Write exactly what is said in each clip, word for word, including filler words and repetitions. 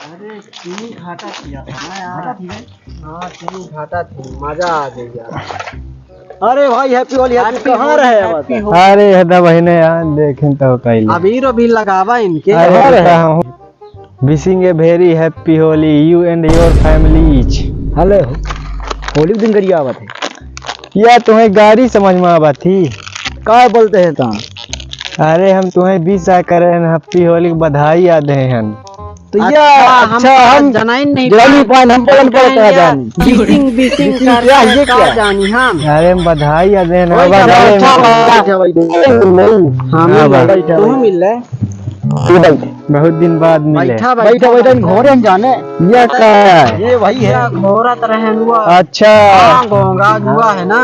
अरे, चीनी घाटा किया था ना यार। घाटा थी भाई? हाँ, चीनी घाटा थी, मजा आ गई यार। अरे भाई, Happy Holi, Happy, Happy कहाँ Holi, रहे Happy अब? Holi। अरे, हदा बहिने यार, देखें तो कैले। अबीर, अबीर लगावा इनके। अरे, अरे। कहाँ हूँ? Wishing a very happy Holi, you and your families। Hello, होली के दिन करिया आवत है? या तुम्हें गारी समझ में आवत ही? का बोलते हैं तुम? अरे, हम तुम्हें wish आ करे हैं, Happy Holi की बधाई आ दे हैं। तो अच्छा, या हम अच्छा, तो हम जनाइन नहीं जानी पाए। पाए, हम पवन पवन का जानी। Wishing, wishing wishing करके क्या, ये का क्या? जानी हम। अरे, हम बधाई आ दे हैं, ओए, बधाई। अच्छा, अच्छा, अच्छा, भाई। हम हाँ, मिल रहे, भाई। तू मिल रहे। तू बैठ। बहुत दिन बाद मिले। बैठा, बैठा, बैठा, बैठा, बैठा। घोड़े में जाने। ये का है? ये वही है। घोड़ा तो रहन हुआ। अच्छा। हाँ, गोंगा जुआ है ना।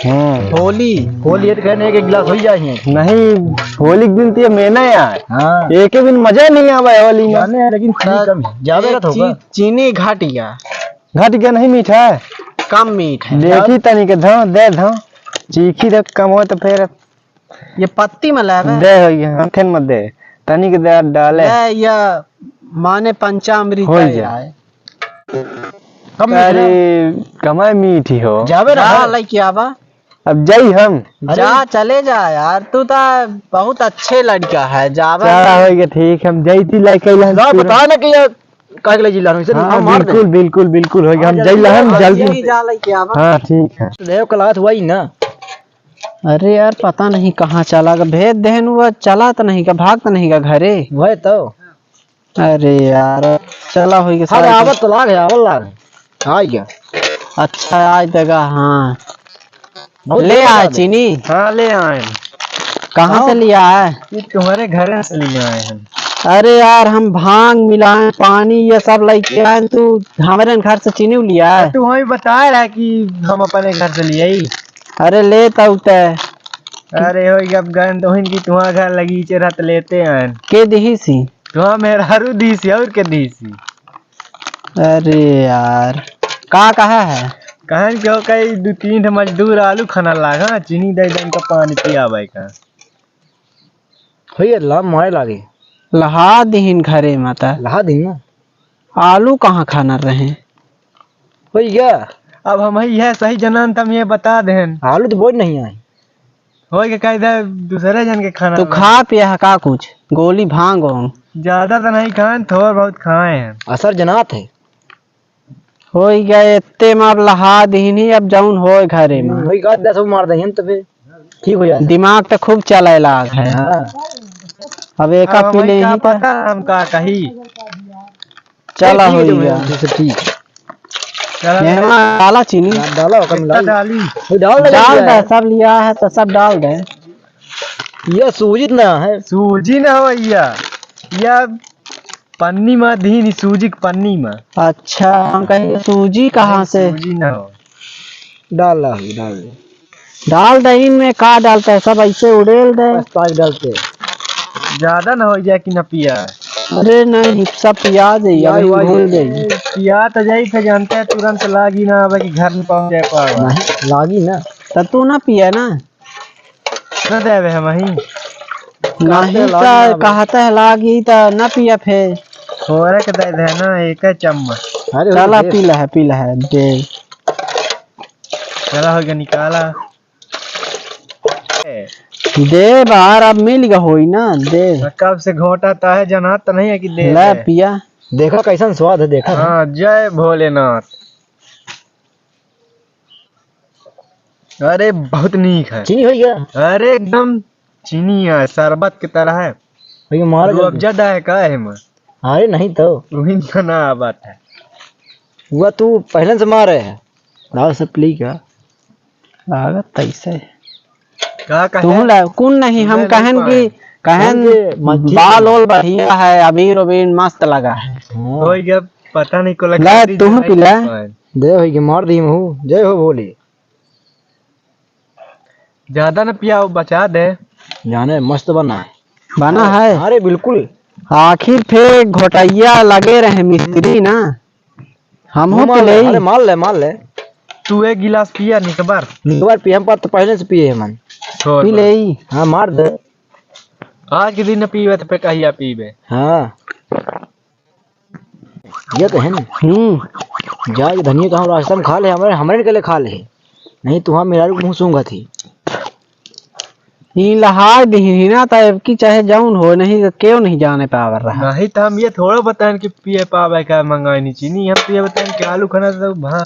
हाँ। होली। होली है तो कहने एक गिलास हो ही जाए। नहीं, होली के दिन तो ये मेना यार। हाँ। एक ही दिन मजा नहीं आवा है होली में। जाने हैं, लेकिन पानी कम है। जावे एक का तो होगा। चीज, चीनी घट गया। घट गया, नहीं मीठा है? कम मीठ है। देखी तनी के धो, दे धो। चीखी तो कम हो तो फिर ये पत्ती में लावे। दे हो गया, हाथे में दे। तनिक दे डाले। ले, या माने पंचामृत हो है गया। यार। कम मीठ अरे, ना। कमाए मीठी हो। जावे ना जा, है। लेके आवा। अब जाई हम। अरे। जा, चले जा यार, तू तो बहुत अच्छे लड़का है, जावे। चला हो गया, ठीक, हम जाई थी लेके अइला हम ना, पूरा। बता ना कि यार, काहे के ले जिला हम, इसे हाँ, हम मार दे। बिल्कुल, बिल्कुल, बिल्कुल, हो गया, हाँ, हम जल्दी जाइला हम, आ, जल्दी। जल्दी जा लेके आवा। हाँ, ठीक है। देव कलात हुआ ही ना। अरे यार, पता नहीं कहाँ चला गया। भेज देहन, वो चला तो नहीं का, भाग तो नहीं का घरे। वह तो। अरे यार, चला होई के अरे सारे आवत तो लाग है, आवल लाग है। आ गया। अच्छा, आज देगा, हाँ। बहुत ले देर आए बाद। चीनी। हाँ, ले आए। कहाँ से आओ। लिया है? ये तुम्हारे घर से ले आए हैं। अरे यार, हम भांग मिलाए, पानी, ये सब लेके आए, तू हमारे घर से चीनी लिया है? तू वही बताए रहा कि हम अपने घर से ले आई। अरे ले तो उते। अरे हो, अब गन तो हिन की तुम्हारा घर लगी, चेहरा तो लेते हैं। के दिही सी? तुम्हारा मेहरारू दी सी, और के दी सी? अरे यार, का कहा है? कहन के हो कई दू तीन ठे मजदूर आलू खाना लागा, चीनी दे दे इनका पानी पियावे का। होइए, ला माय लागे। लहा दिहिन घरे माता। लहा दिहिन ना। आलू कहाँ खाना रहे? होइए, अब हम ही है सही जनन, तम ये बता देहन। आलू तो बोझ नहीं आए। होइए, कह दे दूसरे जन के खाना तू रहे। खा पिया है का कुछ? गोली भांग हो? ज्यादा तो नहीं खाए, थोड़ बहुत खाए हैं। असर जनात है। होई गए, एत्ते में अब लहा दीनी, अब जौन होए घरे में। हम्म, वही का दस मार देंगे तो फिर ठीक हो जाए। दिमाग तो खूब चले लाग है। हाँ। अब एका अब पी हमें ले का ही तो। पता हम का कही। चला ए, ठीक है, होई गया। जैसे ठीक। चला। एमा डाला चीनी। डाल, डाला, ओकर मिला। डाली। वो डाल दे डाल भैया। दे, सब लिया है तो सब डाल दे। ये सूजी ना है। सूजी ना हो भैया। या पन्नी में दीन, सूजी के पन्नी में। अच्छा, हम कहे सूजी कहाँ से? सूजी ना हो। डाल ला, डाल दे। डाल दे, इनमें का डालता है, सब ऐसे उड़ेल दे। बस पाँच डालते। ज्यादा ना हो जाए कि ना पिया। अरे नहीं, सब पिया जाइए, पिया अभी हुआ घोल जाए। जाइए। पिया तो जाई थे, जानते हैं तुरंत लागी ना आवे कि घर में पहुंच जाए पावा। नहीं, लागी ना। तो तू ना पिया ना। ना देवे हम ही। नहीं कहते तो लागी ना। कहते हैं लागी तो ना पिया फिर। थोड़े के दे दे ना, एक ही चम्मच। अरे चला दे। पी ले है, पी ले है, दे। चला हो गया, निकाला। दे बाहर, अब मिल गया होई ना, दे। कब से घोटा ता है, जना तो नहीं है कि दे ले दे। पिया। देखा कैसन स्वाद है, देखा। हाँ, जय भोलेनाथ। अरे, बहुत नीक है। चीनी हो गया? अरे, एकदम चीनी है, शरबत की तरह है। भैया, मारा रूह जल्दी। अफजा है का है में? अरे, नहीं तो। वही ना, ना बात है। हुआ तू पहले से मारे है। लाओ, सब पी का। लागत तैसे। का कहे? तू ला, कौन नहीं, हम नहीं, कहन नहीं कि, कहन कौन के मच्छी बाल ओल बढ़िया है, अबीर उबीर मस्त लगा है। हाँ। हो गया, पता नहीं को लगा ले, दी तू जाए पी ले। कि कौन। दे होई के मार दी महू, जय हो भोले। ज्यादा न पिया, वो बचा दे। जाने मस्त बना है। बना है? अरे बिल्कुल। आखिर फिर घोटैया लगे रहे मिस्त्री ना। हम हो मुँह मार ले, पिलई। अरे मार ले, मार ले। तू एक गिलास पिया निकबर। निकबर पिए, हम पर तो पहले से पिए हैं मन। छोड़ पी दे। ले। हाँ, मार दे। आज के दिन न पीबे तो फिर कहिया पीबे? हाँ। ये तो है ना। हम्म। जा, ये धनिया तो हम रास्ता में खा ले, हमरे, हमरे के लिए खा ले। नहीं, तुहार मेहरारू के मुंह सूंघत ही। ई लहाय दिही ना, त एबकी चाहे जौन हो, नहीं त केहू नहीं जाने पावर रहा। नहीं त हम ये थोड़ा बताएन कि पिए पावे का मंगाइनी चीनी, हम तो ये बताएन कि आलू खाना तो भा-,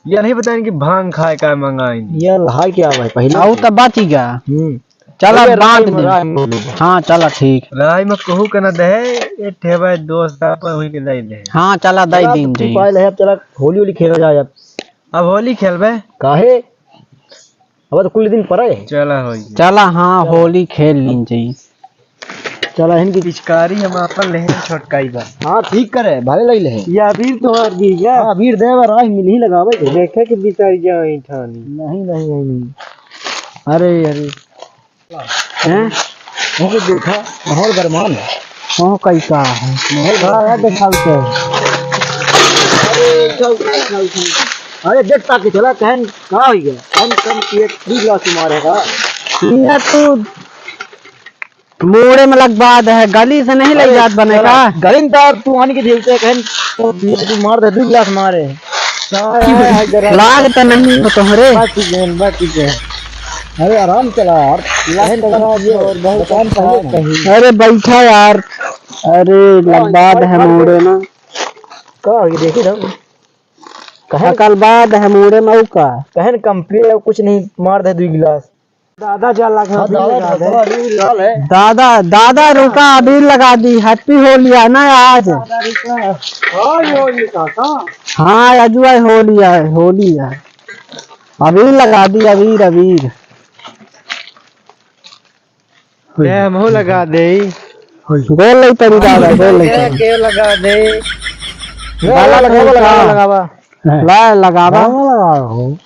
ये नहीं बताएन कि भांग खाए का मंगाइनी। ये लहाय क्या भाई, पहले आऊ से। त बाची गा। हम्म। चला अरे बाद राय में, में। राय में। हाँ, चला ठीक। राय में कहू के ना दे, ये ठेबे दोस्त आप हुई के दे दे। हाँ, चला दे चला, दिन तू जी। पाए ले, अब चला होली होली खेला जाए अब। अब होली खेलबे? काहे? अब तो कुल दिन पड़े है। चला होई। चला, हाँ, चला। होली खेल लीन जाई। चला, इनकी पिचकारी हम आपन लेहे छोटकाई बा। हाँ, ठीक करे, भले लई लेहे। ये अबीर तोहार दी क्या? हाँ, अबीर देवा राय मिल ही लगावे के। देखे के बिचारी जाई ठानी। नहीं, नहीं, नहीं, नहीं। अरे, अरे। हैं? वहाँ पे देखा, माहौल गरमान है। वहाँ कई का है? माहौल गरमान है। देखा तो। अरे, उठाओ, उठाओ, उठाओ। अरे, देख ताके चला, कहन का हो गया? कम, कम किए, दू गिलास मारेगा। ये तो मोड़े में लगवा दे है, गली से नहीं ले अरे, जात बने चला, का? गली में तो तू आने के दिल से कहन, तो तू मार दे, दू गिलास मारे। लाग त नहीं हो तोहरे। बस ठीक है, बस ठीक है। अरे आराम चला यार। लाग तो रहा है और बहुत दुकान पहले ना। अरे बैठा यार। अरे लगवा दे है मोड़े में। का हो गया, देखी ना। कहन अकल बाद है मोड़े में, ऊ का? कहन कम पिए, कुछ नहीं, मार दे दू गिलास। दादा जा लगा, हाँ, अभी दादा लगा दे। थोड़ा अभी लाल है। दादा, दादा रुका, अबीर लगा दी, Happy होली है ना आज। दादा रुका। हाँ, ये होली का, का? हाँ, अजुआ होली है, होली है। अबीर लगा दी, अबीर, अबीर। ए, हमहू लगा दे। गोल नहीं पड़ी दादा, गोल नहीं पड़ी। के लगा दे। गाला लगावा, लगावा, लगावा। ला, लगावा। लगावा, लगावा हो।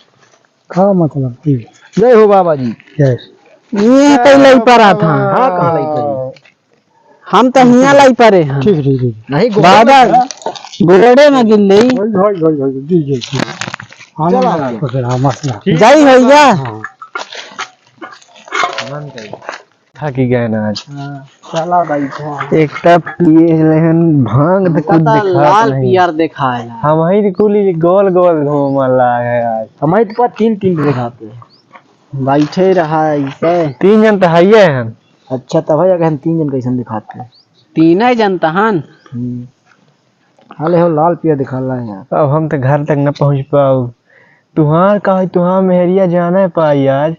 का मतलब की? जय हो बाबा जी। जय। ये कहीं नहीं पड़ा था। हाँ, कहाँ नहीं पड़ी? हम तो हियाँ लाई परे हैं। ठीक, ठीक, ठीक। नहीं, गोड़े बाबा, में। गोड़े में गिर ले। होई, होई, होई, होई, जी, जी, जी। हाँ, चला, मसला, चला। मसला, मसला। ठीक। जाई भैया। हाँ। थकी गए ना आज। हाँ, चला भाई, हाँ। एक तब पिए रहन भांग तो कुछ पता दिखात लाल नहीं। पियर दिखाए ला। हम ही कुली गोल गोल घूमल लागे आज। हम ही तो तीन तीन दिखाते हैं। बैठे रहा ऐसे। तीन जन तो हइये हन। अच्छा, तब है, अगर हम तीन जन कैसन दिखाते हैं? तीन ही जन तो हन। हम्म। हाले हो लाल पिया दिखा ला यार। अब हम तो घर तक न पहुँच पाऊ। तुहार का है, तुहार मेहरिया जाने पाई आज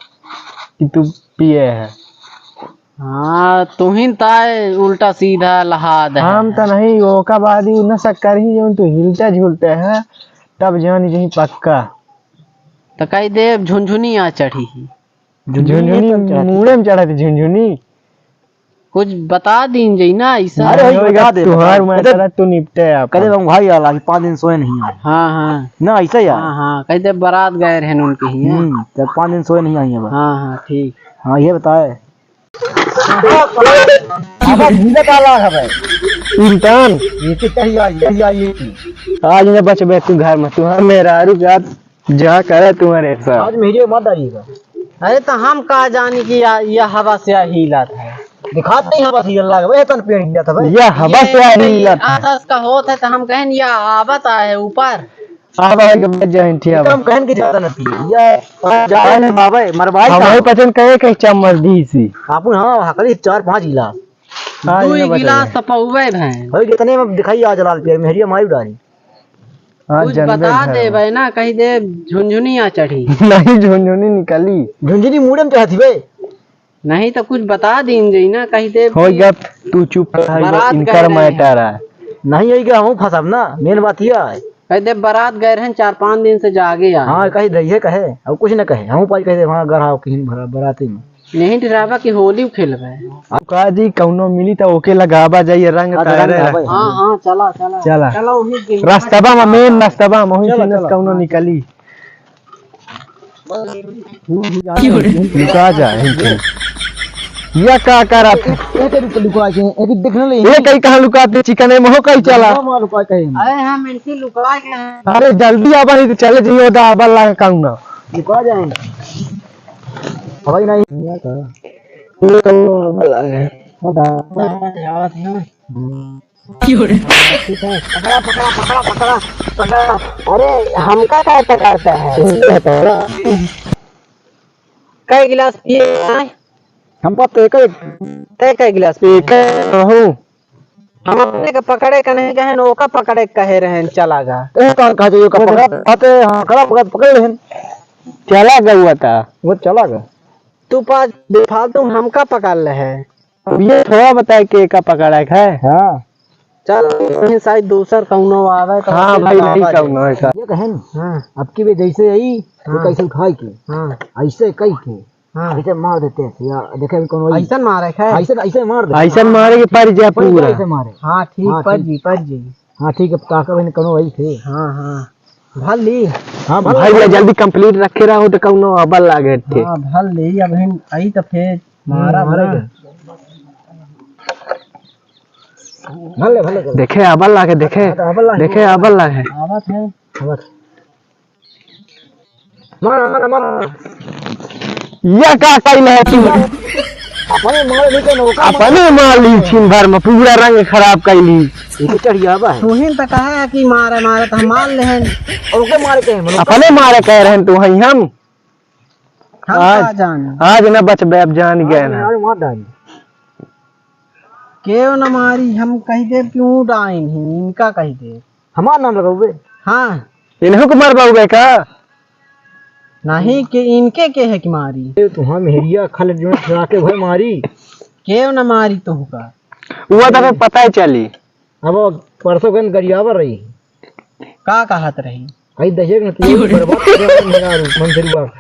कि तू पिए है। हाँ, तुहिन ताय उल्टा सीधा लहाद है। हम तो नहीं, ओका बाद ही नशा करही जौन तू हिलते झुलते है, तब जानी जही पक्का। तो कही दे झुनझुनी आ चढ़ी। झुनझुनी झुनझुनी तो चढ़त मुड़े में चढ़त झुनझुनी। कुछ बता दीन जई ना, ऐसा। अरे, वही अरे, बता दे, तुहार बता दे। मैं कदे, तरह तू निपटे आप। कदे हम भाई आला, अभी पाँच दिन सोए नहीं आए। हाँ, हाँ। ना, ऐसा यार। हाँ, हाँ, कह दे बारात गए रहे उनके हियाँ। हम्म, तो पाँच दिन सोए नहीं आई है बस। हाँ, हाँ, ठीक। हाँ, ये बताए। अब भूले का लाग है भाई। इंसान। ये तो कही आई, कही आई ये की। आज न बचबे तू घर में, तू हम मेहरारू के साथ जा करे तुम्हारे साथ। आज मेहरिया मत डालिएगा। अरे तो हम का जानी कि या, या हवा से हिलत है। दिखात नहीं हवा से हिलत है, वह तन पेड़ हिलत है भाई। या हवा से हिलत है। आकाश का होत है तो हम कहन या आवत है ऊपर। आवा है के बच जाए, ठीक है। हम कहन के ज्यादा न पिए। या जा रहे हैं बाबा, मरवाई हम का? वही पचन कहे के चम्मच दी सी। आपन हाँ, हकली चार पाँच गिलास। हाँ, दो ये बच गिलास गया। तो पौवे भैं। भाई कितने में दिखाई आज लाल पियर मेहरिया माई डाली। हाँ, कुछ जनबे बता घर दे में। बे ना, कही दे झुनझुनी आ चढ़ी। नहीं, झुनझुनी निकली। झुनझुनी मुड़े में चढ़त ही बे। नहीं तो कुछ बता दीन जई ना, कही दे हो कि गया, तू चुप रह, बारात इनकर गए रहे हैं। मैटर है। नहीं, यही क्या हम फंसब ना, मेन बात यह है। कही दे बारात गए रहे चार पाँच दिन से जागे आ। हाँ, कही दे, ये कहे, अब कुछ न कहे, हम पाई कह दे, वहाँ घर आओ कहीं भरा-, बाराती में। नहीं डरावा कि होली खेलबे। अब का जी, कौनो मिली त ओके लगावा जाइए रंग हाँ, तो तारे रंग रह। लगावा। हाँ, हाँ, चला, चला। चला। चला, वही दिन। रस्तबा में, मेन रस्तबा में, वही चला, से चला। कौनो निकली। लुका जा, यही से। या का करत? ये तो लुका के, ये तो देखने ले। ये कहीं कहाँ लुकाते चिकन है, मोह कहीं चला। कहाँ लुका के? अरे हम इनसे लुका के हैं। अरे जल्दी आवा, नहीं तो चले जाइए, ओदा आवा ला कौनो। लुका जाए। भाई नहीं। ये कौनो वाला है। पकड़ा, पकड़ा, पकड़ा, पकड़ा, पकड़ा। अरे, हमका का पकड़ता है? कै गिलास पिए आए? हम बात तो एक, एक, एक गिलास पिए। एक रहू। हम अपने के पकड़े का नहीं कहे न, ओका पकड़े के कहे रहेन, चला गा। ए, कौन कहा जो ओका पकड़ा? अते, हाँ, खड़ा पकड़, पकड़ लेहन। चला गा हुआ था। वो चला गा। तू पाँच बेफालतू हमका पकड़ ले है। अब ये थोड़ा बताए के का पकड़ा है। हाँ। चल, शायद दूसर कौनो आवे तो हाँ फिर भाई, नहीं कौनो है का। ये कहे न, हाँ। अब की भी जैसे आई, तो हाँ। कैसे उठाए के? हाँ। ऐसे कही के। हाँ। ऐसे मार देते हैं। या देखे अभी कौनो आई। ऐसन मारे है? ऐसे, ऐसे मार दे। ऐसन मारे के पर जा पूरा। ऐसे मारे। हाँ, ठीक, हाँ, पर ठीक। जी, पर जी। हाँ, ठीक है, काका बहन कौनो आई थे। हाँ, हाँ। भर ली। हाँ, भर भाई, ली। जल्दी complete रखे रहो तो कौनो अबल लागे थे। हाँ, भर ली, अब हम आई तो फिर मारा हम्म, मारा ना। भर ले, भर ले, भर ले। देखे अबल लागे, देखे। हाँ, तो अबल लागे। देखे अबल लागे। आवत है। आवत। मारा, मारा, मारा। या का कइल है तू? अपने मार ली तो नौका मार। अपने मार ली छिन भर में, पूरा रंग खराब कइली। इके चढ़िया बा है। तू ही तो कहा है कि मारे, मारे तो हम मार लेहन। ओके मारे कहे, मनो। अपने मारे कह रहे हैं तू, हई हम। हम आज, का जानी? आज ना बचबे, अब जान गए ना। आज मार डाली। केव न मारी, हम कहि देब कि ऊ डाइन ही, इनका कहि देब। हमार नाम लगउबे? हाँ। इन्हों को मरवाउबे का? नहीं, के इनके के है कि मारी? ए, तुम्हार मेहरिया खल जो छुड़ा के भाई मारी। केव न मारी तोहका? वो तो हमें पता ही चली। अब परसों गन गरियावर रही। का कहत रही? आई दहेज न तू बर्बाद कर दे मेरा रूप, मंदिरवा।